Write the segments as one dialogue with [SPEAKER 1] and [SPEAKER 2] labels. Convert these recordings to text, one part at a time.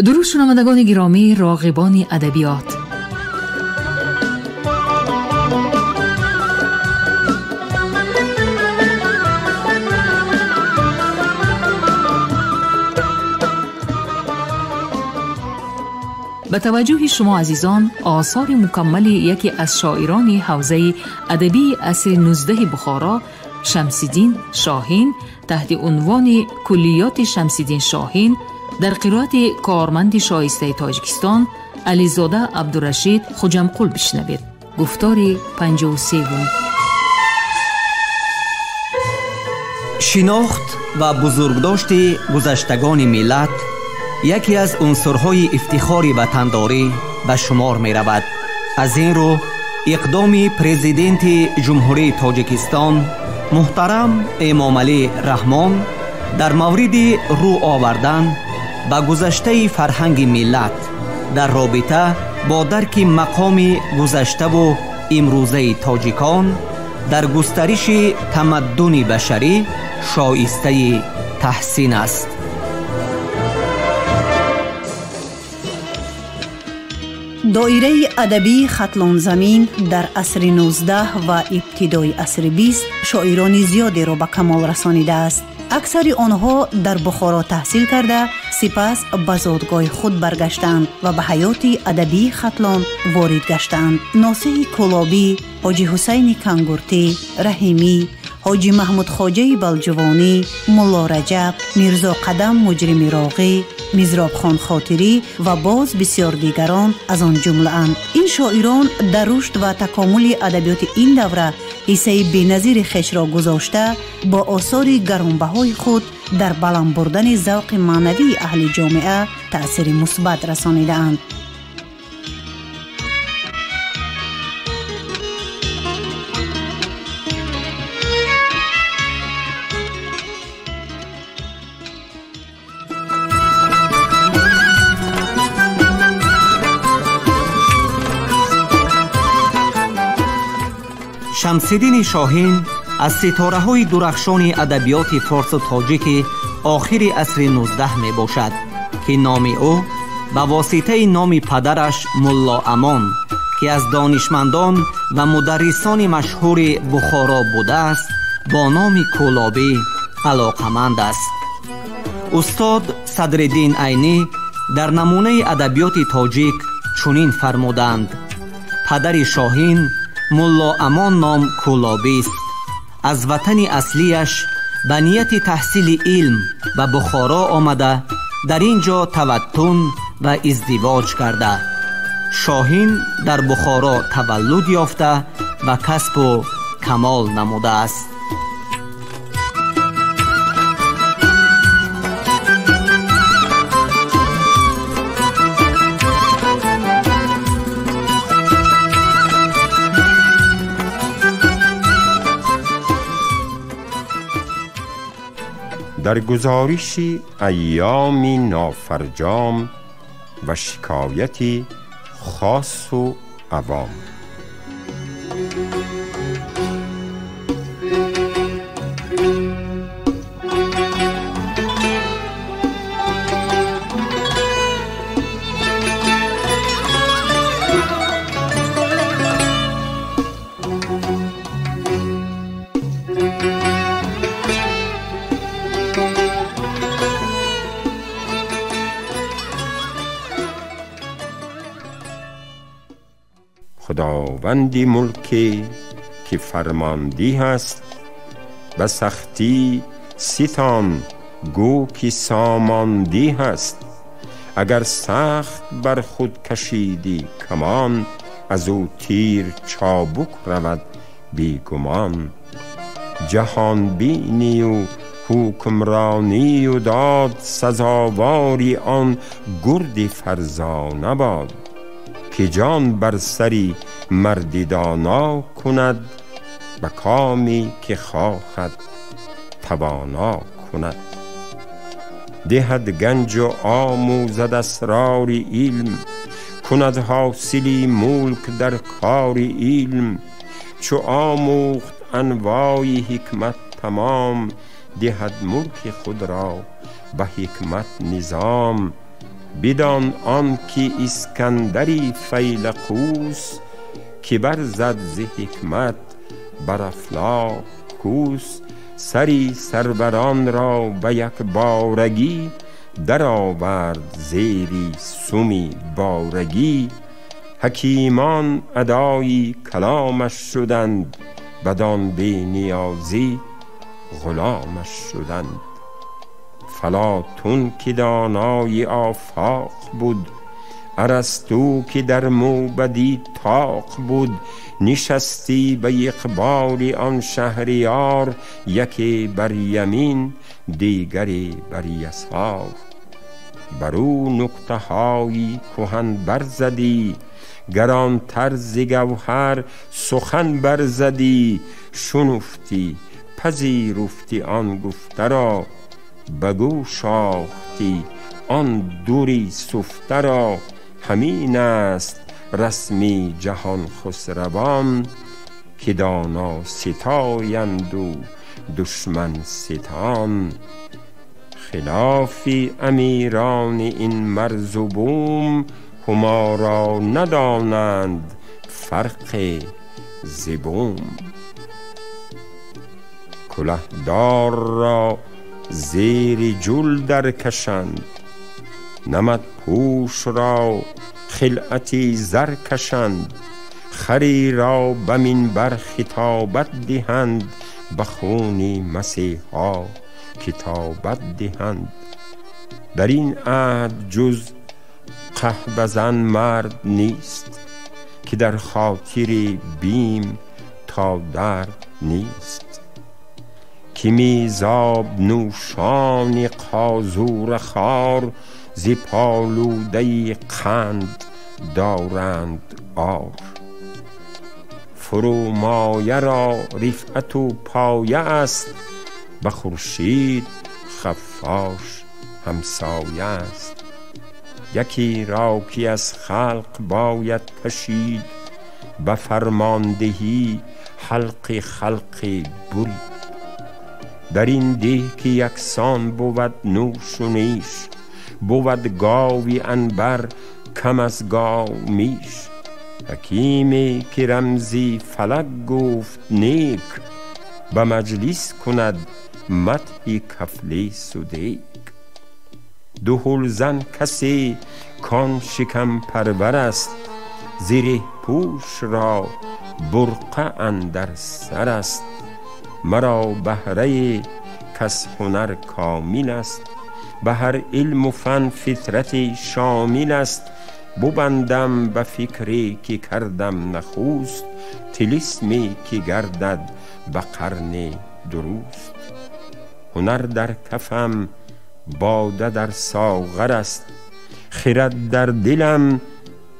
[SPEAKER 1] Дуруд шунавандагони гиромӣ, роғибони адабиёт. Ба таваҷҷӯҳи шумо азизон осори мукаммали яке аз шоирони ҳавзаи адабии асри 19 Бухоро Шамсиддин Шоҳин таҳти унвони Куллиёти Шамсиддин Шоҳин дар қироати корманди шоистаи Тоҷикистон Ализода Абдурашид Хуҷамқул бишнавед. Гуфтори 53.
[SPEAKER 2] Шинохт ва бузургдошти гузаштагони миллат яке аз унсурҳои ифтихори ватандорӣ ба шумор меравад. Аз ин рӯ иқдоми президенти Ҷумҳурии Тоҷикистон муҳтарам Эмомалӣ Раҳмон дар мавриди рӯ овардан ба гузаштаи фарҳанги миллат дар робита бо дарки мақоми гузаштаву имрӯзаи тоҷикон дар густариши тамаддуни башарӣ шоистаи таҳсин аст.
[SPEAKER 3] Доираи адабии Хатлонзамин дар асри 19 ва ибтидои асри 20 шоирони зиёдеро ба камол расонидааст. Аксари онҳо дар Бухоро таҳсил карда, сипас ба зодгоҳи худ баргаштанд ва ба ҳаёти адабии Хатлон ворид гаштанд. Носиҳи Кӯлобӣ, Ҳоҷи Ҳусайни Кангуртӣ, Раҳимӣ, Ҳоҷи Маҳмудхоҷаи Балҷувонӣ, Мулло Раҷаб, Мирзо Қадам Муҷрими Роғӣ, Мизробхон Хотирӣ ва боз бисёр дигарон аз он ҷумлаанд. Ин шоирон дар рушд ва такомули адабиёти ин давра ҳиссаи беназири хешро гузошта, бо осори гаронбаҳои худ дар баланд бурдани завқи маънавии аҳли ҷомеа таъсири мусбат расонидаанд.
[SPEAKER 2] Шамсиддини Шоҳин аз ситораҳои дурахшони адабиёти форсу тоҷики охири асри 19 мебошад, ки номи ӯ ба воситаи номи падараш Мулло Амон, ки аз донишмандон ва мударрисони машҳури Бухоро будааст, бо номи Кӯлобӣ алоқаманд аст. Устод Садриддин Айнӣ дар намунаи адабиёти тоҷик чунин фармуданд: падари Шоҳин Мулло Амон ном Кӯлобист. Аз ватани аслияш ба нияти таҳсили илм ба Бухоро омада, дар ин ҷо таваттун ва издивоҷ карда. Шоҳин дар Бухоро таваллуд ёфта ва касбу камол намудааст.
[SPEAKER 4] در گزارش ایامی نافرجام و شکایتی خاص و عوام. خداوندی ملکی که فرماندی هست، به سختی ستان گو که ساماندی هست. اگر سخت بر خود کشیدی کمان، از او تیر چابک رود بیگمان. جهان بینی و حکمرانی و داد، سزاواری آن گرد فرزانه باد. که جان بر سری مردی دانا کند، به کامی که خواهد توانا کند. دهد گنج و آموزد اسرار علم، کند حاصلی ملک در کار علم. چو آموخت انواع حکمت تمام، دهد ملک خود را به حکمت نظام. بدان آن که اسکندری فیلقوس، که برزد ز حکمت بر افلاک کوس. سری سروران را به یک بارگی، در آورد زیری سمی بارگی. حکیمان ادای کلامش شدند، بدان بی نیازی غلامش شدند. فلاطون که دانای آفاق بود، ارسطو که در موبدی طاق بود. نشستی به اقبال آن شهریار، یکی بر یمین دیگری بر یسار. بر او نکته های کهن برزدی، گرانتر ز گوهر سخن برزدی. شنفتی پذیرفتی آن گفته را، به گوش آختی آن دوری سفته را. همین است رسمی جهان خسروان، که دانا ستایند و دشمن ستان. خلاف امیران این مرز و بوم، هما را ندانند فرق ز بوم. کلهدار را زیر جول در کشند، نمد پوش را خلعتی زر کشند. خری را به منبر خطابت دهند، به خون مسیحا کتابت دهند. در این عهد جز قحبه زن مرد نیست، که در خاطر بیم تا درد نیست. که میزاب نوشان قازور خار، ز پالوده قند دارند آر. فرومایه را رفعت و پایه است، به خورشید خفاش همسایه است. یکی را که از خلق باید کشید، به فرماندهی حلق خلق برید. در این ده که یکسان بود نوش و نیش، بود گاوی عنبر کم از گاو میش. حکیمی که رمزی فلک گفت نیک، به مجلس کند مدح کفلیس و دیک. دهل زن کسی کان شکم پرور است، زره پوش را برقع اندر سر است. مرا بهره کس هنر کامل است، به هر علم و فن فطرت شامل است. ببندم به فکری که کردم نخوست، طلسمی که گردد به قرن درست. هنر در کفم باده در ساغر است، خرد در دلم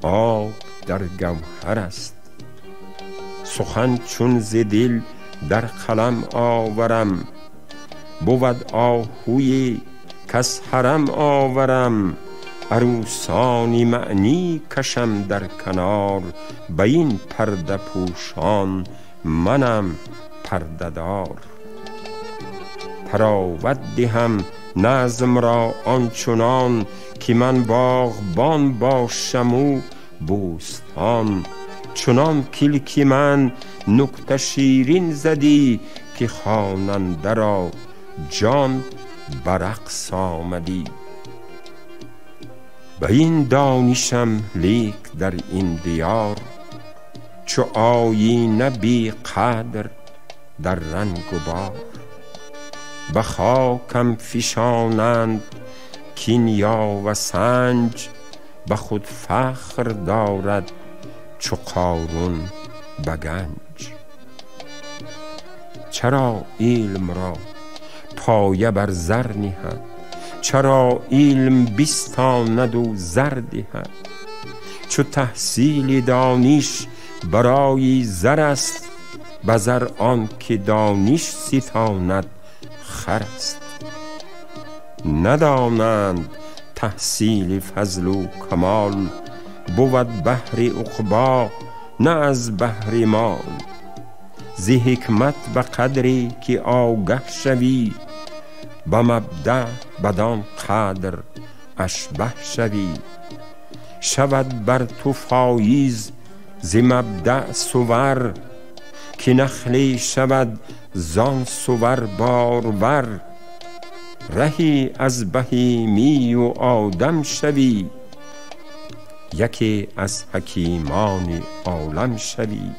[SPEAKER 4] آب در گوهر است. سخن چون ز دل در قلم آورم، بود آهوی کس حرم آورم. عروسان معنی کشم در کنار، به این پرده پوشان منم پرده دار. تراوت دهم نظم را آنچنان، که من باغبان باشم و بوستان. چنان کلک من نکته شیرین زدی، که خواننده را جان برقص آمدی. به این دانشم لیک در این دیار، چو آیینه بی قدر در رنگ و بار. به خاکم فشانند کینیا و سنج، به خود فخر دارد چو قارون به گنج. چرا علم را پایه بر زر نهد، چرا علم بستاند و زر دهد؟ چو تحصیل دانش برای زر است، به زر آن که دانش ستاند خر است. ندانند تحصیل فضل و کمال، بود بهر عقبا نه از بهر مال. ز حکمت به قدری که آگه شوی، به مبدأ بدان قدر اشبه شوی. شود بر تو فایز ز مبدأ صور، که نخلی شود زان صور بارور. رهی از بهیمی و آدم شوی، یکی از حکیمان عالم شوی.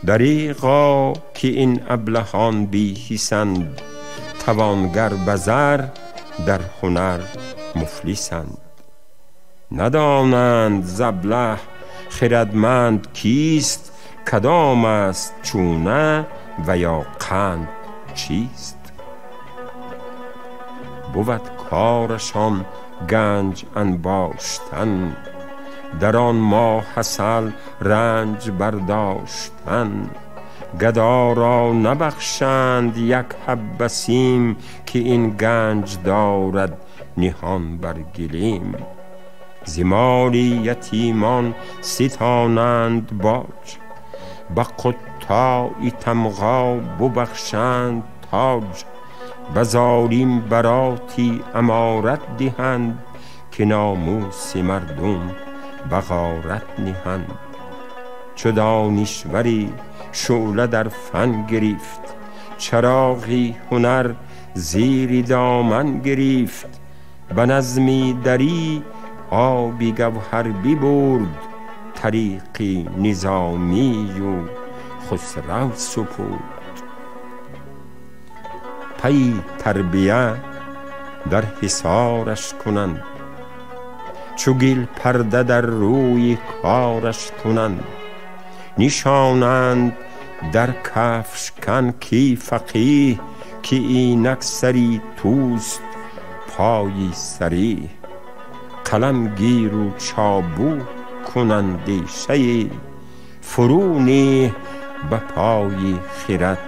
[SPEAKER 4] دریغا که این ابلهان بی حسند، توانگر به زر در هنر مفلسند. ندانند ز ابله خردمند کیست، کدام است چونه و یا قند چیست. بود کارشان گنج انباشتن، در آن ماه عسل رنج برداشتن. گدا را نبخشند یک حبه سیم، که این گنج دارد نهان بر گلیم. ز مال یتیمان ستانند باج، به قطاع تمغا ببخشند تاج. به ظالم براتی امارت دهند، که ناموس مردم به غارت نهند. چو دانشوری شعله در فن گرفت، چراغی هنر زیر دامن گرفت. به نظمی دری آبی گوهر ببرد، طریقی نظامی و خسرو سپرد. پی تربیه در حصارش کنند، چو گل پرده در روی کارش کنند. نشانند در کفش کن کی فقیه، که اینک سری توست پای صریح. قلم گیر و چابک کن اندیشه، فرو نه به پای خرد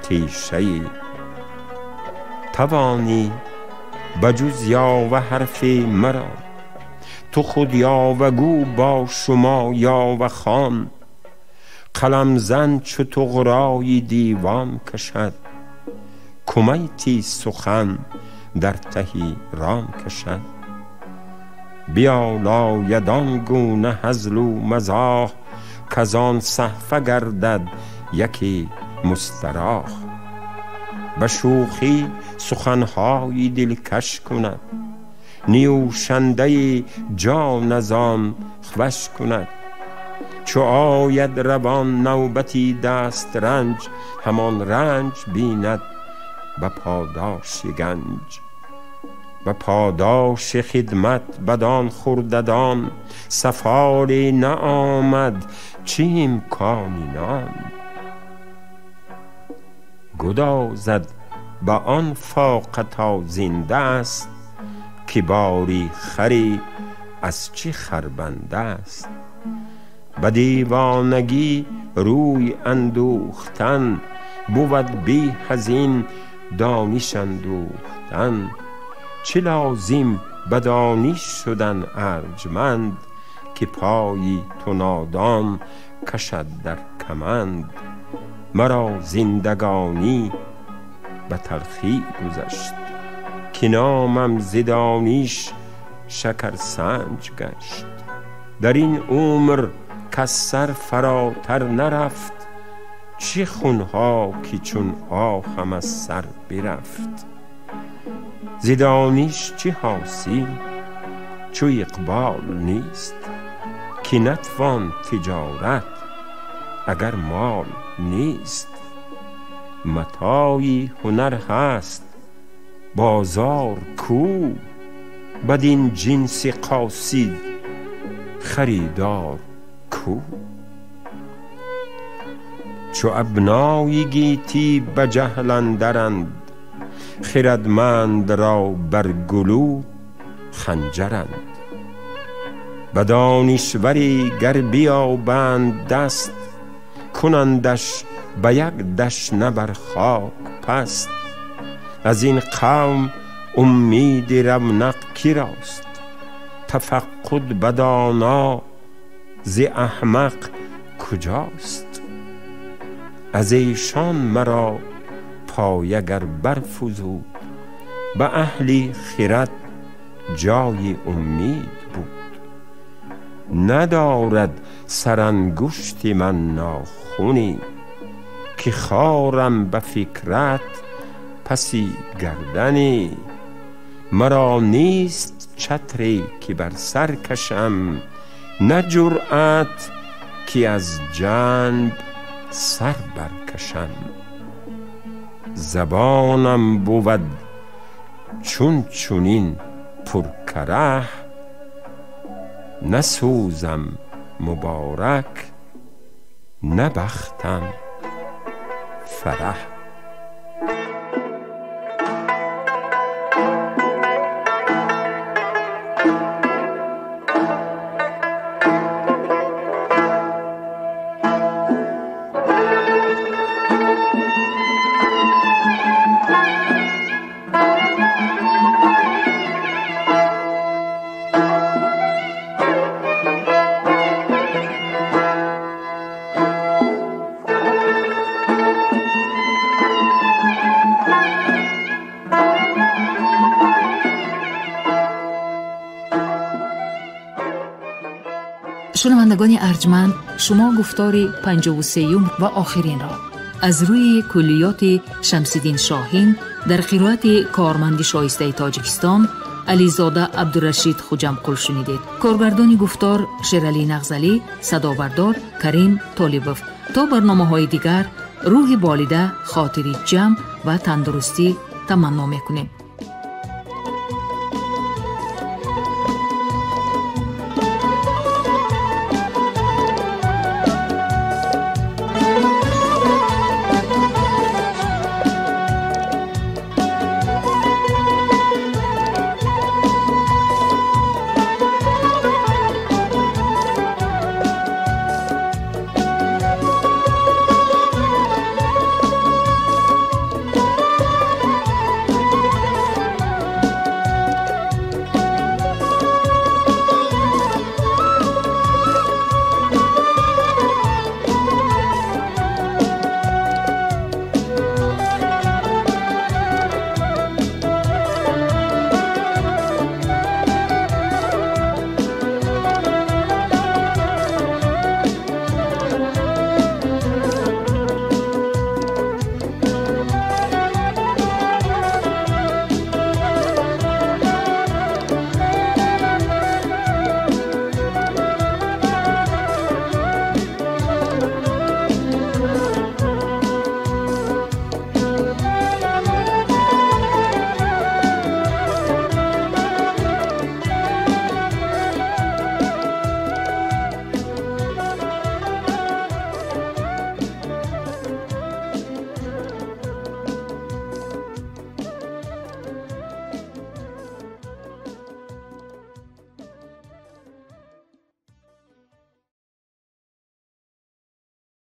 [SPEAKER 4] تیشه. توانی بجز یاوه حرف مرا، تو خود یاوه گو با شما یاوه خوان. قلم زن چو طغرای دیوان کشد، کمیتی سخن در ته ران کشد. بیالاید آن گونه هزل و مزاح، کزان صحفه گردد یکی مستراح. به شوخی سخنهای دلکش کند، نیوشنده جان از آن خوش کند. چو آید روان نوبتی دست رنج، همان رنج بیند به پاداش گنج. به پاداش خدمت بدان خرددان، سفالی نآمد چه امکانی نان. گدازد به آن فاقه تا زنده است، که باری خری از چه خربنده است. به دیوانگی روی اندوختن، بود بی از این دانش اندوختن. چه لازم به دانش شدن ارجمند، که پای تو نادان کشد در کمند. مرا زندگانی به تلخی گذشت، که نامم ز دانش شکرسنج گشت. در این عمر کز سر فراتر نرفت، چه خونها که چون آهم از سر برفت. ز دانش چه حاصل چو اقبال نیست، که نتوان تجارت اگر مال نیست. متاعی هنر هست بازار کو، بدین جنس قاصد خریدار کو. چو ابنای گیتی به جهل اندرند، خردمند را بر گلو خنجرند. به دانشوری گر بیابند دست، کنندش به یک دشنه بر خاک پست. از این قوم امید رونق کی راست، تفقد به دانا ز احمق کجاست. از ایشان مرا پایه گر برفزود، به اهل خرد جای امید بود. ندارد سرانگشت من ناخنی، که خارم به فکرت پسی گردنی. مرا نیست چتری که بر سر کشم، نه جرأت که از جنب سر برکشم. زبانم بود چون چنین پرکره، نسوزم مبارک نه بختم فرح.
[SPEAKER 1] Шунавандагони арҷманд, шумо гуфтори 53-юм ва охиринро аз рӯи куллиёти Шамсиддин Шоҳин дар қироати корманди шоистаи Тоҷикистон Ализода Абдурашид Хуҷамқул шунидед. Коргардони гуфтор Шералӣ Нағзалӣ, садобардор Карим Толибов. То барномаҳои дигар рӯҳи болида, хотири ҷамъ ва тандурустӣ таманно мекунем.